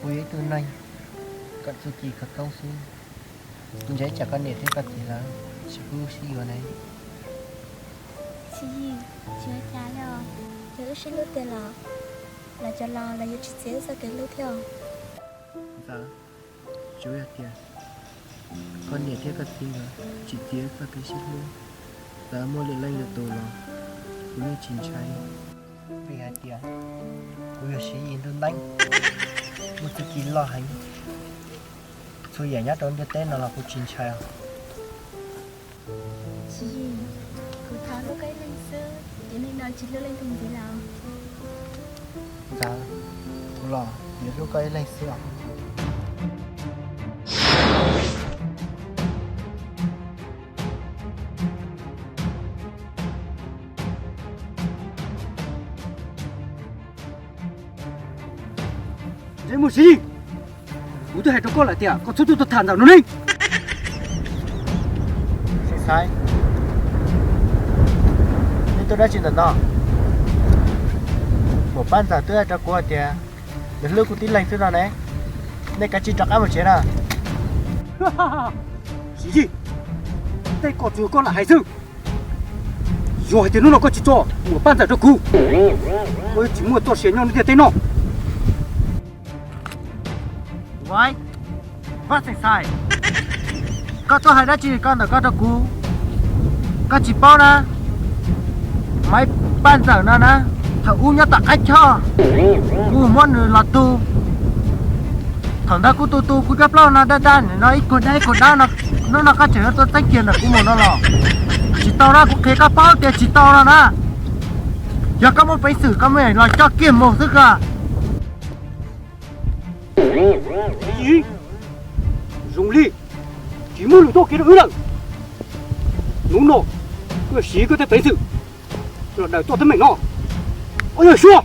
Kuv yog ib tug neeg kom txuj ci khov koob xwb. Kuv ntshai tsam koj niam thiab koj txiv lawv tsis pub wb sib yuav ne. Tsis, tsis ua cas li os. Yog wb sib hlub tiag los lawv cov laus lawv yuav tsis txiav wb txoj kev hlub thiab. Ntxawm, tsuav yog tias koj niam thiab koj txiv nkawd tsis txiav wb txoj kev sib hlub, txawm muaj lwm leej lwm tus los kuv yeej tsis ntshai. Vim hais tias kuv yog Siv Yis ntuj nteeb, muaj txuj ci loj heev. Txhua yam nyob rau ntiaj teb no los kuv tsis ntshai os. Tsis, kuv thov hlub koj ib leeg xwb, ces neej no tsis hlub leej twg ntxiv lawm. Ntxawm, kuv los yuav hlub koj ib leeg xwb os. Ntsej muag Siv Yis, kuv twb hais rau koj lawm tias koj txhob tuaj tham ntawm no ne. Xeem Xaiv, nej tuaj dab tsi ntawm no? Muam Paj Ntxawm twb hais rau kuv hais tias nws hlub kuv tib leeg xwb no ne. Nej kav tsij rov qab mus tsev na. Siv Yis, tej ko tsuas koj lam hais xwb. Yog hais tias hnub no koj tsis tso Muam Paj Ntxawm rau kuv, koj yuav tsis muaj txoj sia nyob ntiaj teb no. Vaj Xeem Xaiv, koj tuaj hais dab tsi ko ntawm ko rau kuv? Koj tsis paub na, Maiv Paj Ntxawm no na, thaum ub nyob tom qab choj, kuv muab nws los tu. Thaum ntawd kuv tu tu kuv cov plaub no daj daj no ib kuag daj ib kuag daj no, hnub no koj tseem yuav tuaj txeeb kiag ntawm kuv mus no los? Tsis tau na, kuv qhia koj paub tias tsis tau no na. Yog koj muaj peev xwm koj mam los coj kiag mus xwb koj. Zoo li tsis muaj lus tuaj kev rau wb lawm. Hnub no koj siv koj tej peev xwm los daws txoj teeb meem no. Os, yog suav.